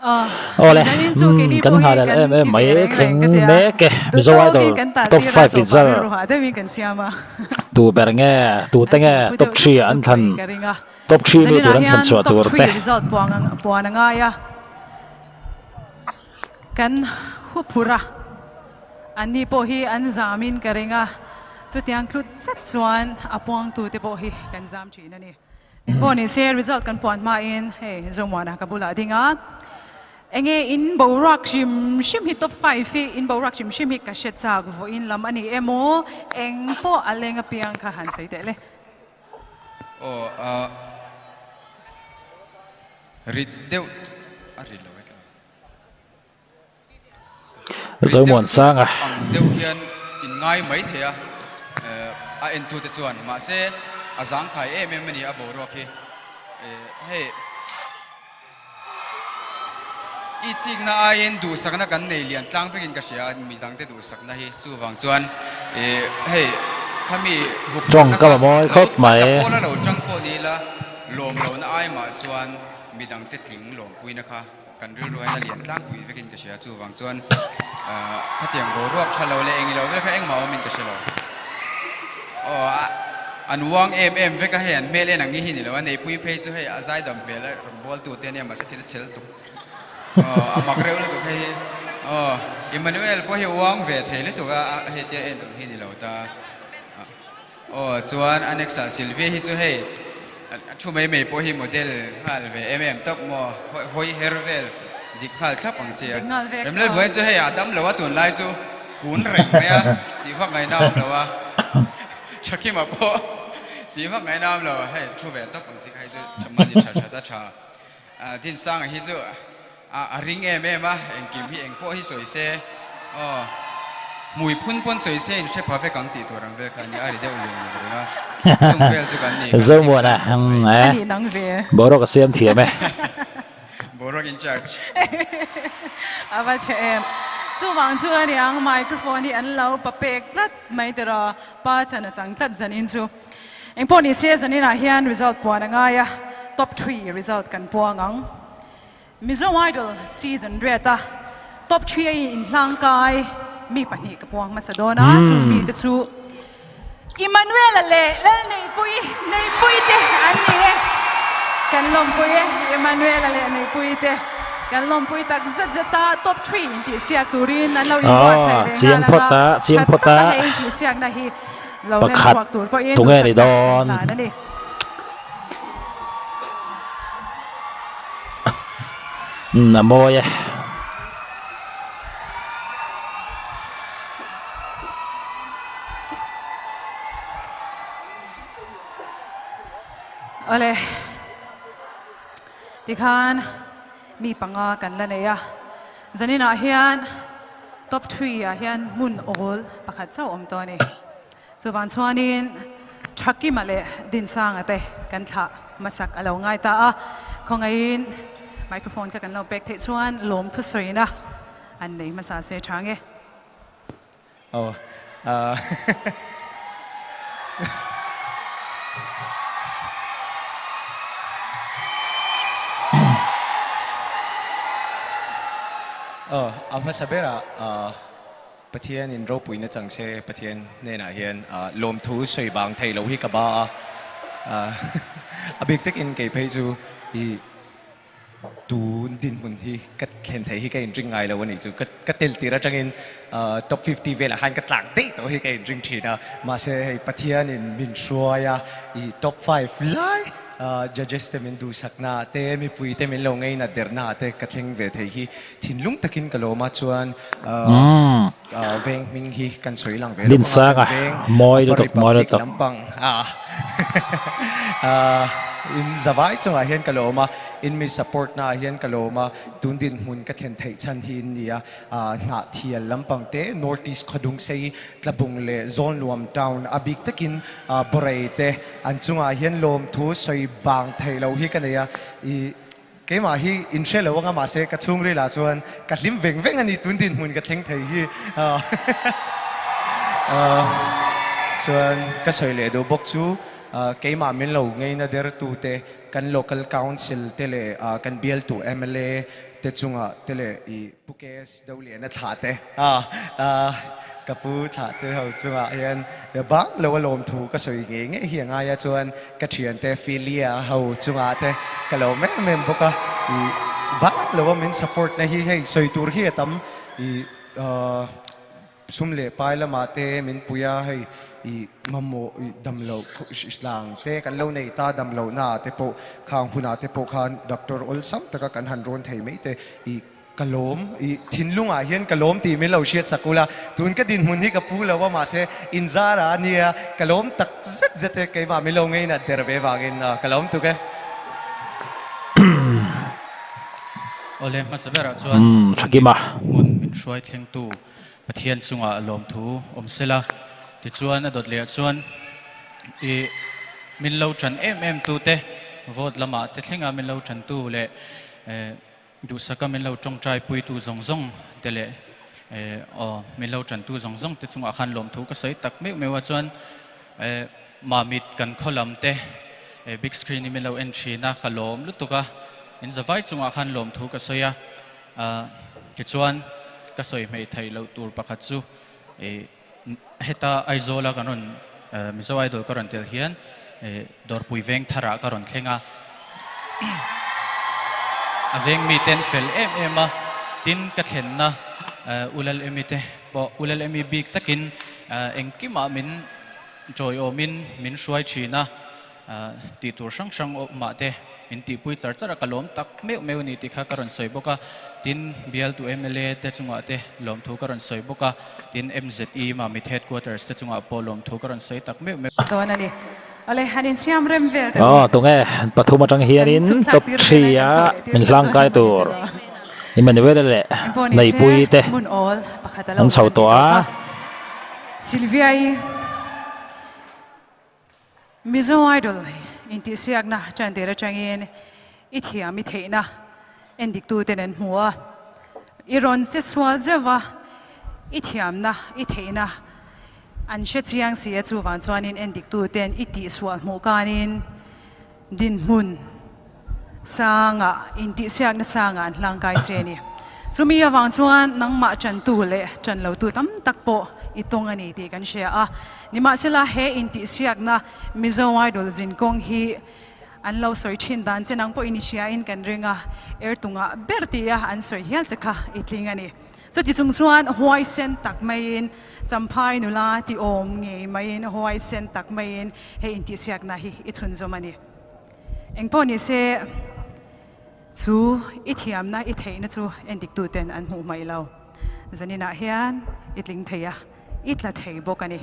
Awle, umm kan nghah leh em em mai thleng mek e, Mizo Idol top 5 result tu ber nge tute nge top 3 ah an thlan top 3 mi tur an thlan chhuah tur te. Kan huphurh a, anni pawh hi an zamin ka ring a, chutiang tlut zet chuan a puangtute pawh hi kan zam thin a ni. Engpawh ni se result kan puan hmain hei Zomuana ka bulah a ding a, enge in boruak hrim hrim hi top 5 hi in boruak hrim hrim hi ka hre chak vawiin lam a ni emaw engpawh a leng apiang kha han sawi teh le. Aw ah rit deuh a rit lo e tla. Zomuan Sanga. Ang deuh hian in ngai mai thei a, a entute chuan. Mahse, a zangkhai em em a ni a boruak hi. Hei, i chikna aiin duhsakna kan nei lian tlang vekin ka hria a, midangte duhsakna hi. Chuvang chuan, hei, khami huphurhna kha lo tla pawla lo tang pawh ni ila, lawm lohna ai mah chuan midangte tling lawmpuina kha Kan rilru hian a lian tlangpui vekin ka hria, chuvang chuan khatiang boruak tha lo leh engilo vel kha engmah awmin ka hre lo. Aw an uang em em vek a, hei an hmel en ang hi hi ni lo a, neipui phei chu hei a zaidam hmel a rawn bual tu te ania mahse thil a chhel tuk. Aw a mak reuh lutuk hei hi. Aw Emmanuel pawh hi uang ve thei lutuk a, hei tia en ang hi ni lo ta. Aw chuan a next ah Sylvia hi chu hei a thu mai mai pawh hi model nghal ve em em tawp maw hawi her vel dik nghal thlap ang che a. Remlalvuai chu hei a dam lo a tunlai chu kun reng mai a tih vak ngaihna a awm lo a Thakima pawh tih vak ngaihna a awm lo hei thu ve tawp ang chi kha hei chu tha mahni tha that a tha. Dinsanga hi chu a ring em em a, engkim hi engpawh hi sawi se aw, hmui phun pawn sawi se in hre pha vek ang tih tur ang vel kha a nia, a ri deuh lung lung reng a, chung vel chu kan ni, kan Zomuana eh, boruak a siam thiam e. Boruak in charge. A va tha em. Chuvang chu a niang microphone hi an lo pa pek tlat mai tiraw, pa chan a chang tlat zanin chu. Engpawh ni se zaninah hian result puan a ngai a, top 3 result kan puang ang. Mizo Idol season riat a top 3 a inhlang kai mi pahnih ka puang hmasa dawn a, chung mite chu Emmanuel-a leh Lalneihpuii, Neihpuii te an ni e. Kan lawmpui e, Emmanuel-a leh Neihpuii te kan lawmpui tak zet zet a, top 3 intihsiak turin an lo inbuatsaih ve nghal ang a, tha taka hei intihsiakna hi Pakhat tunge ni dawn? Umm a mawi e. Awle tikhan mi panga kan la nei a, zaninah hian Top 3 ah hian hmun awl pakhat chauh awm tawh a ni. Chuvang chuanin Thakima leh Dinsanga te kan thlah hmasak a lo ngai ta a, khawngaihin microphone kha kan lo pek theih chuan lawm thusawina an nei hmasa se tha nge. Aw ah. Aw a hmasa berah ah Pathian in ropuina chang se Pathian hnenah hian ah lawmthu sawi bang thei lo hi ka ba a ah a bik takin kei phei chu ih Tun dinhmun hi ka thlen theih hi ka inring ngai lo a nih chu. Ka tel tir atangin top 50 velah khan ka tlak daih tawh hi ka inring thin a. Mahse hei Pathianin min hruai a, i top 5 lai judges te min duhsakna te, mipui te min lo ngeinat derna te ka thleng ve thei hi thinlung takin ka lawm a. Chuan veng hming hi kan sawi lang ve lo anga, kan veng Upper Republic lampang in zavai chungah hian ka lawm a, in mi support naah hian ka lawm a, tun dinhmun ka thlen theih chhan hi in ni a, Hnahthial lampang te, North East Khawdungsei, Tlabung leh Zawlnuam town a bik takin Borei te an chungah hian lawmthu sawi bang theih loh hi ka nei a, i Keimah hi in hre lo anga mahse ka chhungril ah chuan ka hlim veng veng a ni tun dinhmun ka thleng thei hi chuan ka sawi leh duh bawk chu keimah min lo ngeina der tu te kan local council te leh kan bialtu mla te chungah te leh i Pu KS Doliana thlah te a ka pu thlah te ho chungah hian bang lo a lawmthu ka sawi ngei ngei hi a ngai a chuan ka thiante Philia ho chungah te ka lo em em bawk a i bang lo a min support na hi hei sawi tur hi a tam i Sum leh pai lamah te min pui a, hei i mamawh i damloh hlang te kan lo nei ta damlohna ah te pawh khang hunah te pawh khan doctor awlsam taka kan han rawn thei mai te i ka lawm i thinlungah hian ka lawm tih min lo hriat sak ula, tun ka dinhmun hi ka pu lo a mahse inzara a nia ka lawm tak zet zet e keimah min lo ngei nat der ve vangin ka lawm tuk e. Awle hmasa berah chuan hmun min hruai thlengtu Pathian chungah lawmthu awm sela, tichuan a dawt leh ah chuan i min lo tan em em tu te, vote lamah te thlenga min lo tan tu leh duhsaka min lo tawngtai pui tu zawng zawng te leh aw min lo tan tu zawng zawng te chungah khan lawmthu ka sawi tak meuh meuh a chuan Mamit kan khaw lam te big screen i min lo en thin a ka lawm lutuk a, in zavai chungah khan lawmthu ka sawi a. Tichuan, ka sawi hmei theih loh tur pakhat chu heta Aizawla kan rawn Mizo Idol ka rawn tel hian Dawrpui veng tharah ka rawn thleng a. A veng miten fel em em a, tin ka thlenna Ulalemi te pawh Ulalemi bik takin engkimah min tawiawmin min hruai thin a. Tih tur hrang hrang awmah te min tihpui char char a, ka lawm tak meuh meuh a ni tih kha ka rawn sawi bawk a. Tin, bialtu mla te chungah te lawmthu ka rawn sawi bawk a, tin MZE Mamit Headquarters te chungah pawh lawmthu ka rawn sawi tak meuh meuh. Dawn a ni. Awle, han insiam rem vel teh u. Aw, tunge pathum atang Kan hianin chhuk thlak top tir vel three a, kan a chho leh tir min vek dawn hlangkai emaw ni tur tiraw? Emmanuel-a leh Engpawh ni se, Neihpuii te hmun awl pakhat a lo an awm chho tan tawh tih tawh a. kha. Sylvia-i. Mizo Idol intihsiakna chantir atangin i thiam i theihna endiktuten an hmu a, i rawn che sual zeuh a, i thiamna i theihna an hre chiang si a, chuvang chuanin endiktuten i tihsual hmuh kanin dinhmun sangah intihsiakna sangah an hlangkai che a ni. Chumi avang chuan nangmah tantu leh tanlotu tam tak pawh i tawng a ni tih kan hria a. Nimahsela he intihsiakna Mizo Idol zinkawng hi an lo sawi thin dan che nang pawhin i hriain kan ring a, ertungah ber tia an sawi hial che kha i tling a ni. Chuti chung chuan huaisen tak maiin Champhai nula ti awm ngei maiin huaisen tak maiin he intihsiakna hi i chhunzawm a ni. Engpawh ni se chu i thiamna i theihna chu endiktuten an hmuh hmaih lo. Zaninah hian i tling thei a, i tla thei bawk a ni.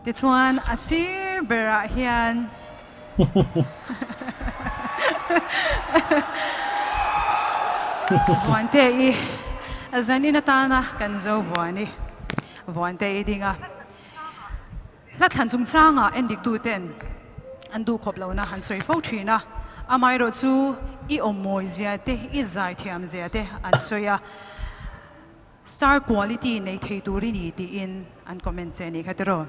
Tichuan a sir berah hian Vuante i zanin atana kan zo vuan i Vuante i ding a. Hla thlan chungchangah endiktuten an duhkhawp lohna an sawi fo thin a, amaherawh chu i awmmawi zia te, i zaithiam zia te an sawi a, star quality nei thei tur i ni tiin an comment che a nih kha tiraw.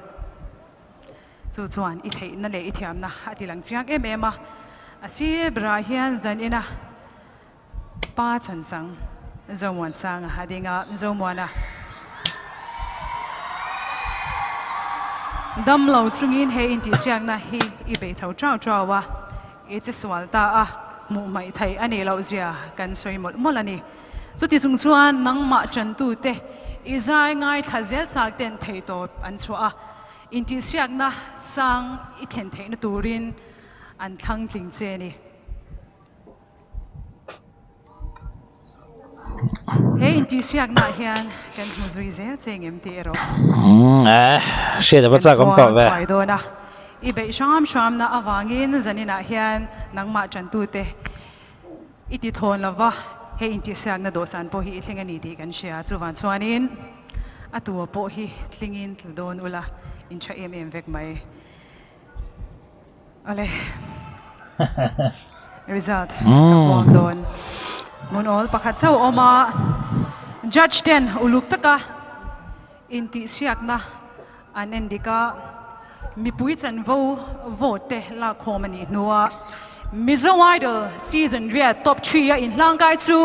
Chu chuan i theihna leh i thiamna a ti lang chiang em em a, a sir berah hian zanina Pa Chanchang, Zomuansanga a ding a, Zomuana dam lo chungin he intihsiakna hi i bei chho trau trau a, i che sual ta a, hmuh hmaih theih a nih loh zia kan sawi mawlh mawlh a ni. Chuti chung chuan nangmah tantute i zai ngaithla zel chak ten theihtawp an chhuah a, intihsiakna sang i thlen theihna turin an thlang tling che a ni. He intihsiaknaah hian kan hmu zui zel che ngem tih erawh Kan puang thuai dawn a. I beih hram hramna avangin zaninah hian nangmah tantute i ti thawn lova he intihsiakna dawhsan pawh hi i thleng a ni tih kan hria. Chuvang chuanin a tua pawh hi tlingin tla dawn ula in tha em em vek mai. Awle. Result ka puang dawn. Hmun awl pakhat chauh a awm a, Judge ten uluk taka intihsiakna an en dik a, mipui chanvo vote te lakkhawm a nih hnua Mizo Idol Season riat Top 3 a inhlangkai chu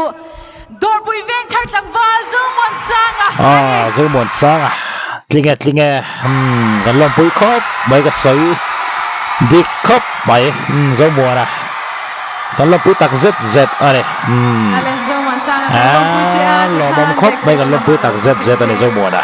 Dawrpui Vengthar tlangval Zomuansanga a ni. Ah, Zomuansanga. Tling e, tling e. Umm, kan lawmpui khawp mai ka sawi dik khawp mai. Umm, Zomuana. Kan lawmpui tak zet zet a ni. Umm. Ale, Zomuansanga kan lawmpui che a, Ah, lawmawm tikhan khawp mai kan backstage lawmpui lamah tak lo zet phei zet a ni che. Zomuana.